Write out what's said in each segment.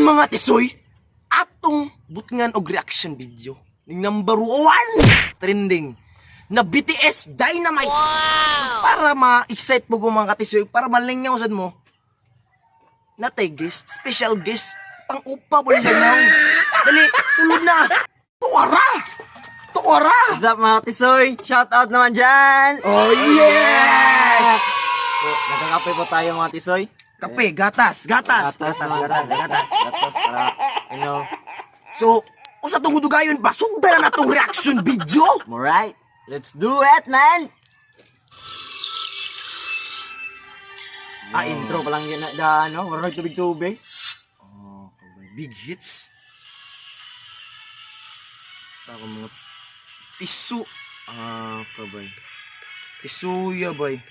Mga tisoy, atong butngan og reaction video ning number one trending na BTS Dynamite. So, para ma-excite mo mga katisoy, para malingaw sad mo, natay guest, special guest, pang upa mo lang now. Dali, tulog na. Tuara! Tuara! What's up, mga tisoy? Shout out naman dyan! Oh yeah! So, nagkakape po tayo, mga tisoy. Kape, gatas, gatas, gatas, naman. gatas, gatas. Gatas para, So, usa tong dugayon pa, sugdan na natong reaction video. Alright, let's do it, man! Ah, intro pa lang yun na, na ano, warag tubig-tubig. Oh, big hits. Ako mga tisu. Ah, kabay. Tisuya, bay.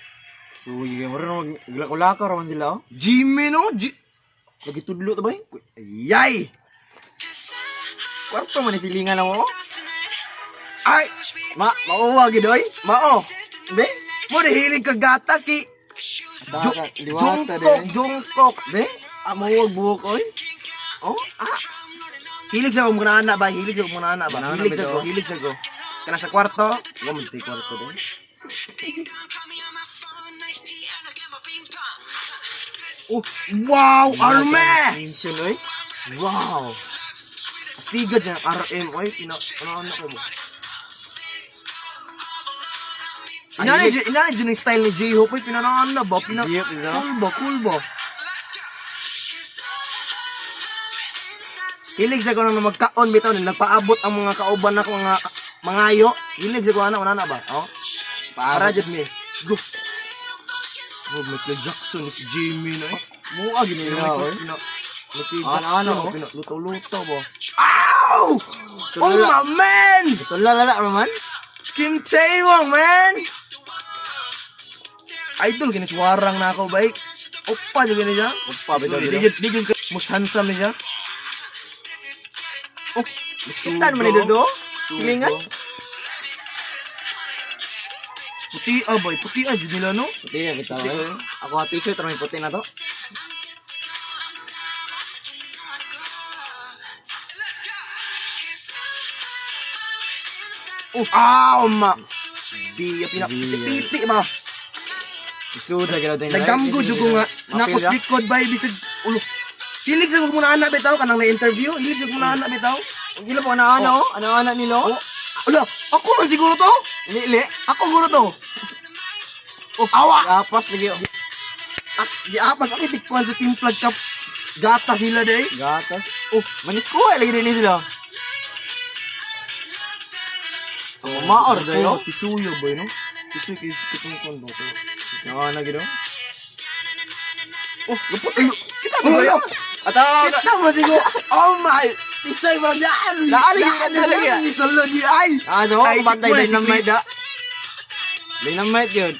So, yun, warag maglako-lako raman sila, oh. Jimmy, no? Lagi tudlo to, bay. Ayay! Kwarto man ni silingan ako, oh. Ay! Mauwa, gidoy. Mao! Be? Mo hilig ka gatas kay Liwata, Jungkook, Jungkook. Be? Ah, mauwag buhok, oy. Oh, ah. Hilig sa akong mga anak ba? Hilig sa akong mga anak ba? Mga anak Hilig sa ba ko, daw? hilig sa ko. Kana sa kwarto, wa man tay kwarto din. Oh, wow, arme! Tension, oy. Wow. Astiga dyan, RM, oy, pina, ano ko ba? Inana dyan, inana dyan yung style ni J-Hope, oy, pinanaan na ba? Pina, J-Hope, ito? cool ba, cool ba? Hilig sa ko nang magkaon bitaw ni nagpaabot ang mga kauban na mga mangayo. Hilig sa ko ana ana ba? Oh. Para jud mi. Go. Oh, Michael Jackson is Jimmy no. Eh. Mua, gini na, oy. Michael Ano, Jackson, ano, oh? pina luto-luto ba? Ow! Oh Tulala. my man! Tulala, raman. Kim Taewong, man! Idol, kiniswarang na ako, bay. Opa, jud gini siya. Opa, bitaw, Sorry, bitaw. di jud mas handsome niya. Oh, Kitan man ni Dodo. Silingan. Puti ah, boy. Puti ah, jud nila, no? Puti ya, bitaw. Puti, eh. Ako ang t-shirt, may puti na to. Oh, aw, ma. Biya, pina, Biya. piti ba? Isuda, gano'n din. Nagamgo jud ko nga nakos likod bay bisag ulo. Hilig sa kong anak bitaw kanang na-interview. Hilig sa kong anak bitaw. Gila po, ano-ano, oh. Ano-ano nilo? Oh, ulo, ako man siguro to. Lili. Ako siguro to. Oh, awa. Apas, lagi. Oh. Ah, di apas ako tikwan sa timplag kap. Gatas nila day. Gatas. Oh, manis ko, eh. Lagi din sila. Oh, maor, dayo. Oh, pisuyo boy no. Pisuyo kay kitong kon ba to. Ano, gino? Oh, lupot ayo. Kita mo yo. Ata, Kita mo siguro. Oh my. Tisay ba daan? Daan, lagi, daan, lagi. Salo di ay. Ano, Ay, bantay sikwa, dynamite da. Dynamite yun.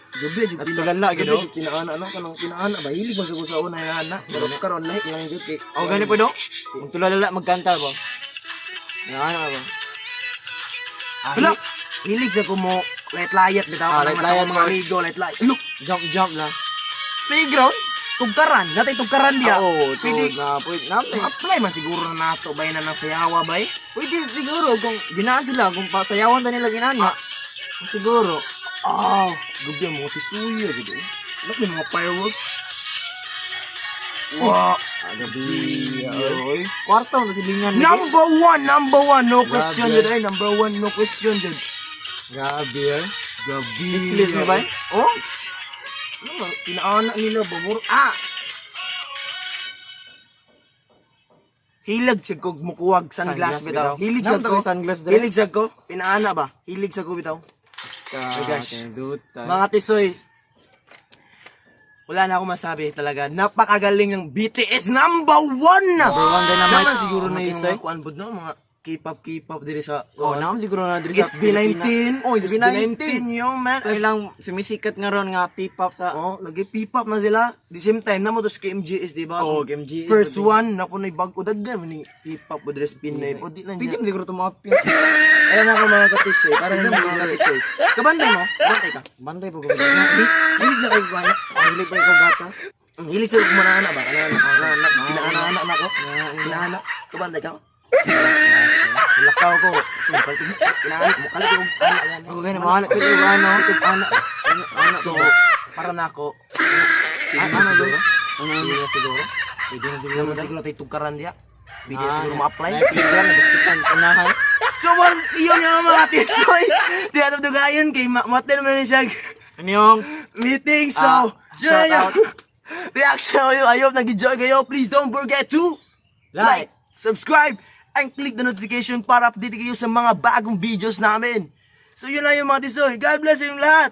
Gabi jud At tulala, Gabi gino. jud pinaana no kanang pinaana ba hilig man sa ko sa una nga ana. Pero karon lahi lang jud kay. O, gani po, no? Kung tulala, magkanta ba? Ano ba? Ah, Hala, hilig sa ko mo layat-layat bitaw Ah, kanang layat-layat, sa akong mga mga- amigo layat-layat. Look, Jump, jump lang. Playground? tugkaran, natay tugkaran diya. Oo, Pwede na, pwede, natin. apply man siguro na nato bay na ng sayawa bay. Pwede siguro kung ginaan sila, kung pasayawan ta nila ginana. Siguro. Ah, gabi ang mga tisuya jud eh. Look, may mga fireworks. Wow. Gabi. Oy. Kwarto na silingan. lagi. Number one, no question Grabe. jud ay. Number one, no question jud. Gabi eh. Gabi. Speechless na ba? Oh? Ano ba? Pinaana nila ba? Ah! Hilag siya kog mukuwag sunglass Sunglass bitaw. bitaw. Hilig siya Naam, ko. tayo sunglass dre. Hilig siya ko. Pinaana ba? Hilig siya ko bitaw. My gosh. Mga tisoy, wala na akong masabi talaga. Napakagaling ng BTS number one na! Number one dynamite. Naman siguro Mga na yung tisoy. mga kuan bud, no? Mga K-pop, K-pop diri sa Oh, naam siguro na diri sa SB19. Pilipinas. Oh, SB19. yung man. Ito ilang sumisikat nga ron nga P-pop sa Oh, lagi P-pop na sila. The same time na mo to sa KMGS, di ba? Oh, KMGS, First di. one na kunay bago daghan man ni P-pop o dress Pinay. O di lang Pwede niya. mo siguro tumapin. Ayan ako mga katisoy. Para na mga katisoy. Kabantay mo? Kabantay ka. Bantay po ko. Hilig na kayo kuan. Hilig pa ikaw gatas. Ang hilig sa kumanana ba? Kanana, kanana, pinaana na Ako? Inaana. Kabantay ka? Lakaw ko. Simple. Inaana. Mukha lang yung ana yan. Ako gani mahala ko yung ano, ana. Ana. So, para na ako. Ano Siguro. Ano Pwede na siguro. Pwede na siguro. Naman siguro tayo tugkaran diya. Pwede na siguro ma-apply. Ay, pwede na baskitan unahan. So, well, iyon yung mga tisoy. Di ato dugayon kay maten man siya Ano yung meeting. So, Ah, yun na shout yung out. reaction kayo. I hope nag-enjoy kayo. Please don't forget to like, subscribe, and click the notification para update kayo sa mga bagong videos namin. So, yun lang yung mga tisoy. God bless yung lahat.